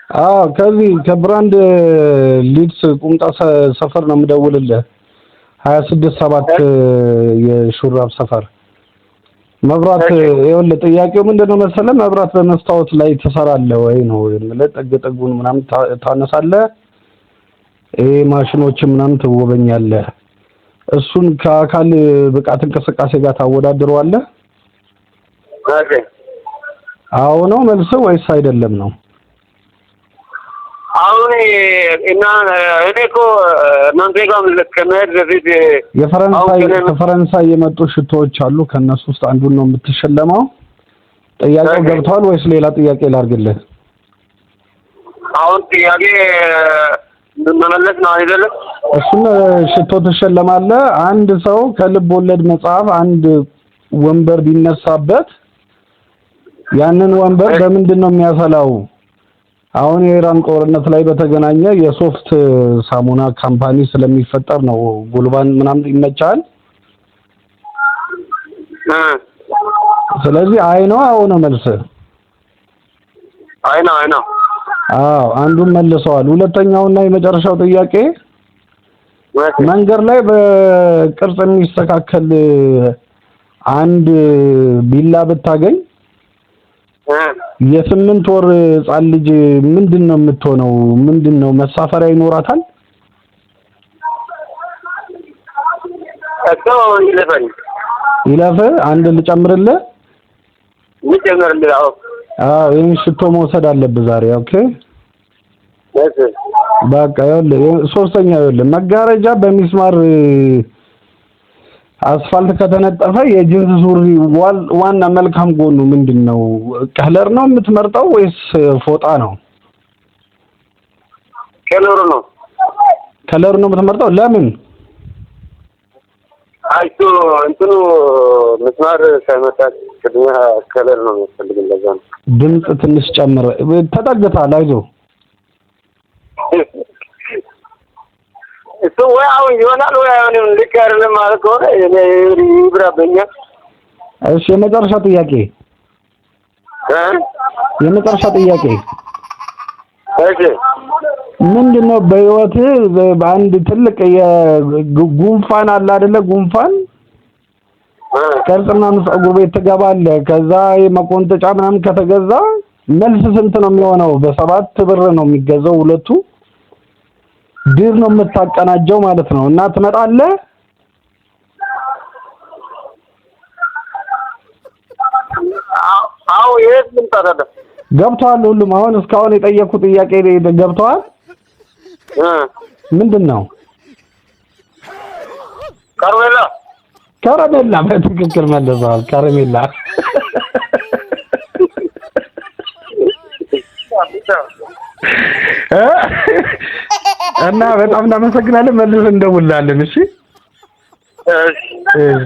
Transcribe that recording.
አዎ፣ ከዚህ ከብራንድ ሊድስ ቁምጣ ሰፈር ነው የምደውልልህ። 26/7 የሹራብ ሰፈር መብራት። ይኸውልህ ጥያቄው ምንድን ነው መሰለህ፣ መብራት በመስታወት ላይ ትሰራለህ ወይ ነው የምልህ። ጥግ ጥጉን ምናምን ታነሳለህ፣ ይሄ ማሽኖችን ምናምን ትጎበኛለህ። እሱን ከአካል ብቃት እንቅስቃሴ ጋር ታወዳድረዋለህ? Okay። አዎ ነው መልስ ወይስ አይደለም ነው? አሁን እና እኔ እኮ እናንተ ጋር ከመሄድ በፊት የፈረንሳይ ከፈረንሳይ የመጡ ሽቶዎች አሉ። ከነሱ ውስጥ አንዱን ነው የምትሸለመው። ጥያቄው ገብቷል ወይስ ሌላ ጥያቄ ላድርግልህ? አሁን ጥያቄ መመለስ ነው አይደለም? እሱን ሽቶ ትሸለማለህ። አንድ ሰው ከልብ ወለድ መጽሐፍ አንድ ወንበር ቢነሳበት ያንን ወንበር በምንድን ነው የሚያፈላው? አሁን የኢራን ጦርነት ላይ በተገናኘ የሶፍት ሳሙና company ስለሚፈጠር ነው። ጉልባን ምናምን ይመቻል። ስለዚህ አይ ነው አዎ ነው መልስ? አይ ነው፣ አይ ነው። አዎ፣ አንዱን መልሰዋል። ሁለተኛውና የመጨረሻው ጥያቄ መንገድ ላይ በቅርጽ የሚስተካከል አንድ ቢላ ብታገኝ የ8 ወር ህጻን ልጅ ምንድን ነው የምትሆነው? ምንድን ነው መሳፈሪያ ይኖራታል? እሱ ይለፈኝ። ይለፍ። አንድ ልጨምርልህ። ልጨምርልህ? አዎ። አዎ፣ ይሄን ሽቶ መውሰድ አለብህ ዛሬ። Okay፣ በቃ ይኸውልህ፣ ሶስተኛ ይኸውልህ፣ መጋረጃ በሚስማር አስፋልት ከተነጠፈ የጂንስ ሱሪ ዋና መልካም ጎኑ ምንድን ነው? Color ነው የምትመርጠው ወይስ ፎጣ ነው? Color ኡ ነው። Color ነው የምትመርጠው? ለምን? አይ፣ እሱ እንትኑ ምስማር ሳይመታ ቅድሚያ color ነው የሚያስፈልግ፣ ለዛ ነው። ድምፅ ትንሽ ጨምር። ተጠግተሃል፣ አይዞህ። እሱ ወይ አሁን ይሆናል ወይ አይሆንም። ልክ አይደለም ማለት ከሆነ ይብራበኛ። እሺ፣ የመጨረሻ ጥያቄ፣ የመጨረሻ ጥያቄ። እሺ። ምንድነው በህይወት በአንድ ትልቅ የጉንፋን አለ አይደለ? ጉንፋን ቅርጽ ምናምን ፀጉር ቤት ትገባለህ። ከዛ የመቆንጠጫ ምናምን ከተገዛ መልስ ስንት ነው የሚሆነው? በ7 ብር ነው የሚገዛው ሁለቱ። ድር ነው የምታቀናጀው ማለት ነው። እና ትመጣለህ። አዎ፣ የት ልምጣ ታዲያ? ገብቶሃል? ሁሉም አሁን እስካሁን የጠየኩት ጥያቄ ገብቶሃል? ምንድን ነው? ከረሜላ። ከረሜላ በትክክል መልሰዋል። ከረሜላ። እና በጣም እናመሰግናለን። መልሰን እንደውላለን። እሺ። እሺ። እሺ።